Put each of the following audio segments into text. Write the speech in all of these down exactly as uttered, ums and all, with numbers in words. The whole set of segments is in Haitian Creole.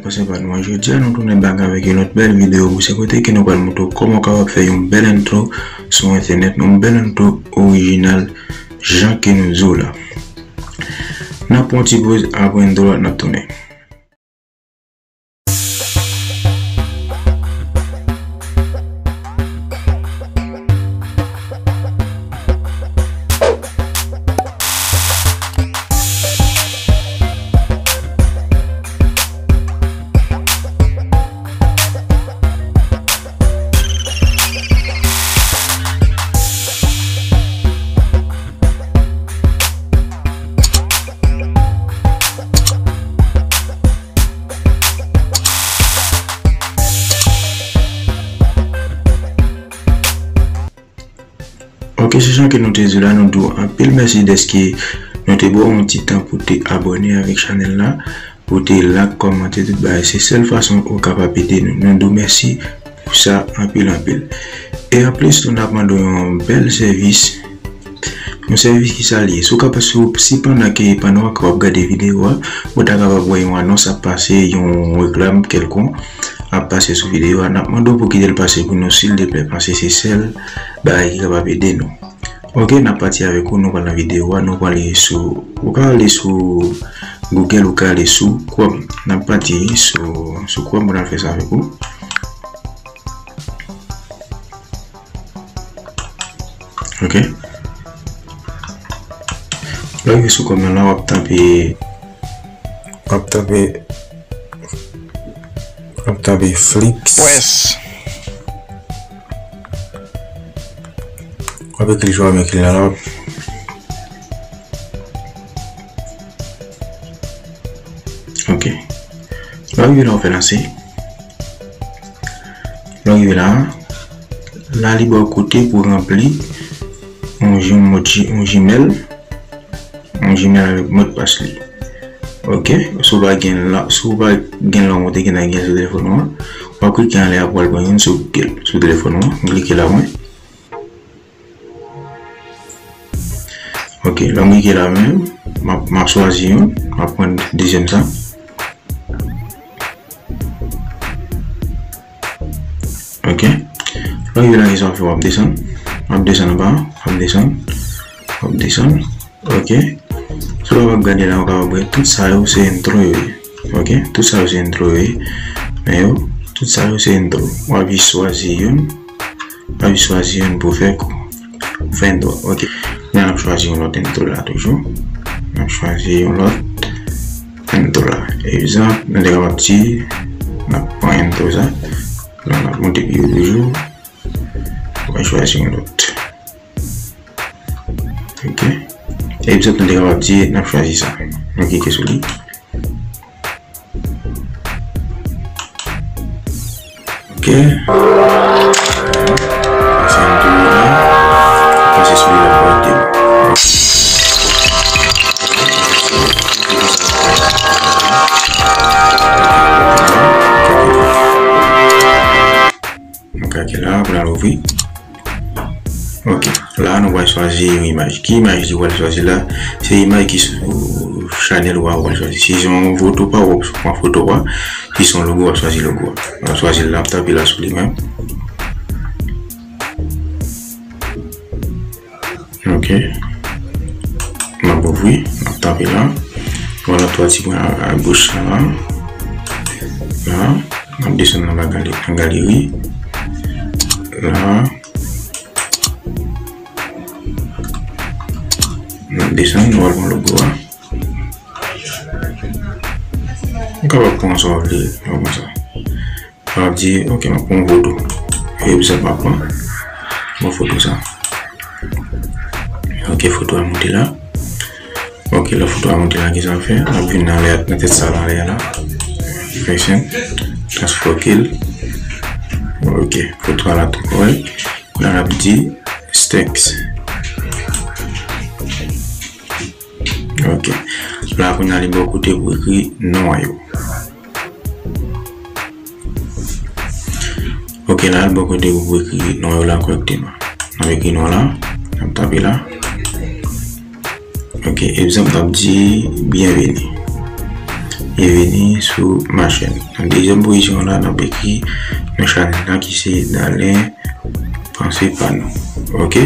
Se pa nou. Jodi a, nou tounen bak avèk yon lòt bèl videyo pou se kote ke nou pral montre w kòman w kapab fè yon bèl entwo sou entènèt, yon bèl entwo orijinal, jan ke nou di w la. N ap pran yon ti poz, apre entwo a, n ap tounen. Ok, se jan ke nou te di la, nou di w anpil mèsi dèske nou te ba w yon ti tan pou te abòne avèk chanèl la, pou te like, kòmante, tout bagay. Se sèl fason ou kapab ede nou. Nou di w mèsi pou sa anpil, anpil. E anplis tou, n ap mande w yon bèl sèvis. Yon sèvis ki sa l ye? Si w kapab, si w, si pandan ke, pandan w ap gade videyo a, ou ta kapab wè yon anons ap pase, yon reklam kèlkonk ap pase sou videyo a, n ap mande w pou kite l pase pou nou, silteplè, paske se sèl bagay ki kapab ede nou. Ok, n ap pati avèk ou, nou pral nan videyo a, nou pral ale sou, ou ka ale sou Google, ou ka ale sou Chrome. N ap pati sou, sou Chrome pou n al fè sa avèk ou. Ok. Lè w rive sou Chrome nan la, w ap tape, w ap tape, w ap tape Flix. Press. W ap ekri jan w ekri la la. Ok. Lè w rive la, w fè lanse. Lè w rive la, la li ba w kote pou ranpli yon, yon mot, yon Gmail, yon Gmail avèk modpas li. Ok, si w pa gen la, si w pa gen la, ou te gentan gen sou telefòn ou an, w ap klike anlè a pou al pran youn sou Google, sou telefòn ou an, m klike la mwen. Ok, lè m klike la menm, m ap, m ap chwazi youn, m ap pran dezyèm sa. Ok. Lè w rive la, kisa w ap fè? W ap desann. W ap desann anba, w ap desann. W ap desann. Ok. Sou la w ap gade la, w kapab wè tout sa yo se entwo yo ye. Ok. Tout sa yo se entwo yo ye. Men yo, tout sa yo se entwo. W ap jis chwazi youn. W ap jis chwazi youn pou fè kou. Pou fè entwo. Ok. Kounye a n ap chwazi yon lòt entwo la toujou. N ap chwazi yon lòt entwo la. Egzanp, nou te kapab di, n ap pran entwo sa. La, n ap monte pi wo toujou. Mwen chwazi yon lòt. Ok. Egzanp, nou te kapab di, n ap chwazi sa. Nou klike sou li. Ok. Sa m tou la. Pase sou li la pou ede m. Nou klike la pou n al ouvri. Ok, la nou pral chwazi yon imaj. Ki imaj li pral chwazi la? Se imaj ki sou chanèl ou a ou pral chwazi. Si se yon foto pa ou, w ap pran foto a. Si se yon logo, w ap chwazi logo a. W ap chwazi l la, w ap tape la sou li menm. Ok. N ap ouvri, n ap tape la. Vwala, twa ti pwen a, agoch la. La, n ap desann nan la gali-, nan galeri. La. N ap desann, nou al pran logo a. Ou kapab pran sa w vle, konsa. Sa vle di, ok, m ap pran yon foto. Egzanp, m ap pran yon foto sa. Ok, foto a monte la. Ok, lè foto a monte la, kisa l fè? L ap vin anlè, nan tèt sa la, anlè la. Fè sen. Transfoke l. Ok, foto a la tou kòrèk. Kounye a l ap di Stex. Ok. La, kounye a li bò kote pou ekri non an yo. Ok, la, l bò kote pou ekri non yo la kòrèkteman. N ap ekri non la, n ap tape la. Ok, egzanp, n ap di byenveni. Byenveni sou ma chèn. Nan dezyèm pozisyon la, n ap ekri non chanèl la ki se Dalen Panse Pa Nou. Ok?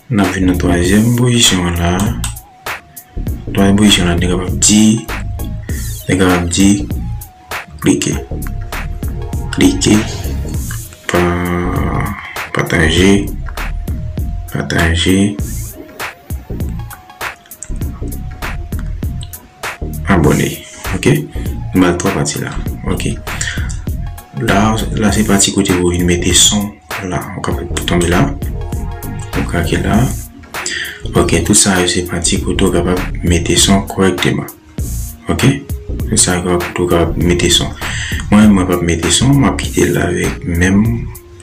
N ap vin nan twazyèm pozisyon la. Twazyèm pozisyon la, nou kapab di, nou kapab di, klike. Klike, pa, pataje, pataje, abòne. Ok? Nou ba l twa pati la. Ok. La, la se pati kote pou vin mete son la. Ou ka tonbe la. Ou ka ke la. Ok, tout sa yo se pati kote ou kapab mete son kòrèkteman. Ok? Tout sa yo kote ou kapab mete son. Mwen, mwen p ap mete son, m ap kite l la avèk menm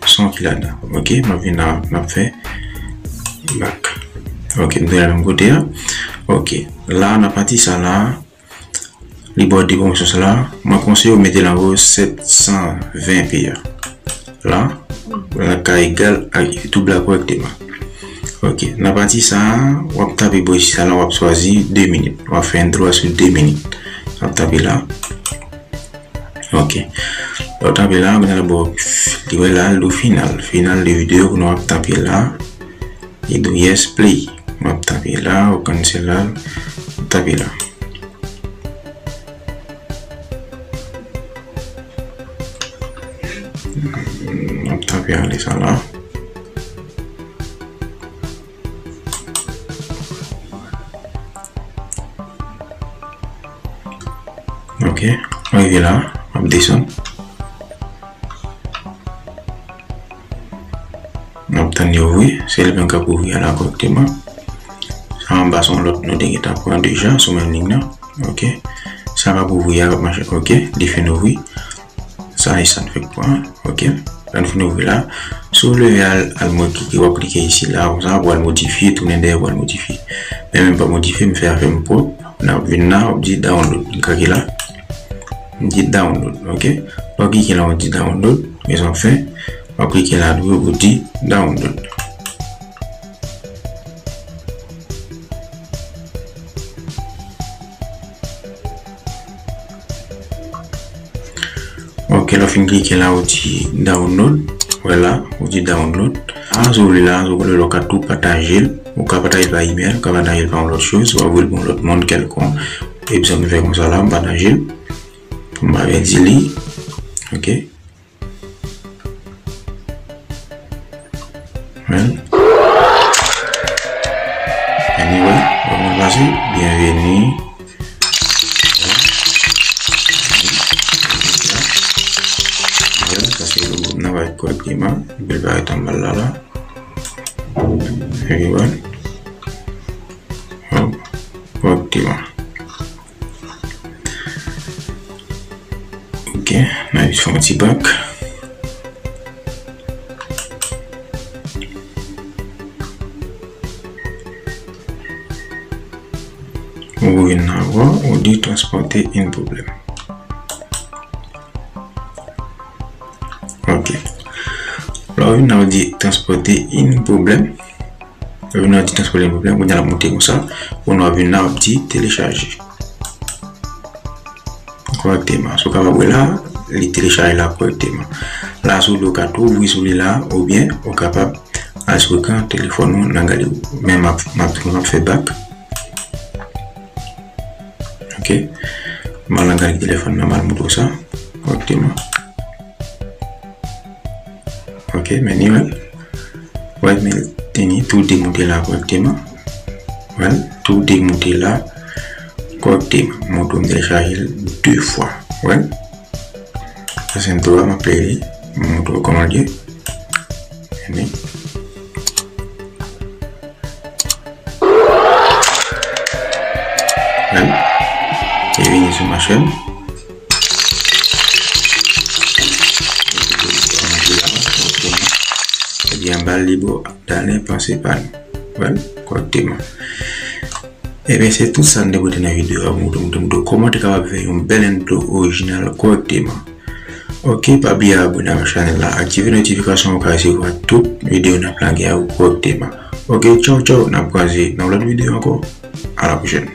son ki ladan. Ok? M ap vin la, m ap fè back. Ok, m te la menm kote a. Ok, la nan pati sa la, li ba w de pwomosyon sa la, mwen konseye w mete l anwo sèt san ven P a. La, la ka egal ak YouTube la kòrèkteman. Ok, nan pati sa a, w ap tape bò isi sa la, w ap chwazi de minit. W ap fè entwo a sou de minit. W ap tape la. Ok. Lè w tape la, kounye a la, bon, li wè la, li do final. Final de videyo, kounye a w ap tape la. Li do yes, play. W ap tape la, ou konn se la, w ap tape la. M ap tape ale sa la. Ok, m rive la, m ap desann. M ap tann li ouvri, se li menm k ap ouvri a la kòrèkteman. Sa anba se yon lòt nou te gentan pran deja sou menm liy nan. Ok. Sa k ap ouvri a k ap mache. Ok, li fin ouvri. Sa e sa n fèk pran. Ok. Lè n fin ouvri la, si w leve al, al mwen klike, w ap klike isi la, konsa, pou al modifye, tounen dèyè pou al modifye. Men menm pa modifye, m fè afè m pwòp. N ap vin la, w ap di download. M klike la. M di download, ok? Lè w klike la, w di download. Men sa w ap fè, w ap klike la tou pou di download. Ok, lè w fin klike la, ou di download. Wè la, ou di download. A, si w vle la, si w vle, ou ka tou pataje l. Ou ka pataje l pa email, ou ka pataje l pa yon lòt choz, ou ka voye l pou yon lòt moun kèlkonk. Egzanp, m fè konsa la, m pataje l. Pou m pa pèdi li. Ok. Well. Anyway, kòman l pase? Byenveni. Well, sa se logo m nan, va kòrèkteman. Epi l parèt anba l la, la. Very well. Hop. Kòrèkteman. Ok, n a jis fè yon ti back. Ou vin nan ankò, ou di transpòte in pwoblèm. Ok. Lè w vin nan, ou di transpòte in pwoblèm. Lè w vin nan, ou di transpòte in pwoblèm, kounye a l ap monte konsa. Ou nan, w vin nan, w ap di telechaje. Kòrèkteman. Si w kapab wè la, li telechaje la kòrèkteman. La, si w vle, ou ka tou ouvri sou li la, oubyen ou kapab al sou ekran telefòn ou nan gade. Men m ap, m ap, m ap fè back. Ok. M al nan gade telefòn nan, m al montre w sa kòrèkteman. Ok, men li, wè. Wè, men li tou demoute la kòrèkteman. Wè, tou demoute la kòrèkteman. Montre w m telechaje l de fwa. Wè. Sa se m tou a, m ap play li. M montre w kòman l ye. Ebyen. Wè. Li vini sou machin. Ebyen, anba l li bo Dalen Panse Pa Nou. Wè, kòrèkteman. Ebyen, se tout sa n te pote nan videyo a pou moutre, moutre, moutre kòman w te kapab fè yon bèl entwo orijinal kòrèkteman. Ok, pa bliye abòne ak chanèl la, aktive notifikasyon pou w ka resevwa tout videyo n ap lage a ou kòrèkteman. Ok, tchaw, tchaw, n ap kwaze nan yon lòt videyo ankò. A la pwochèn.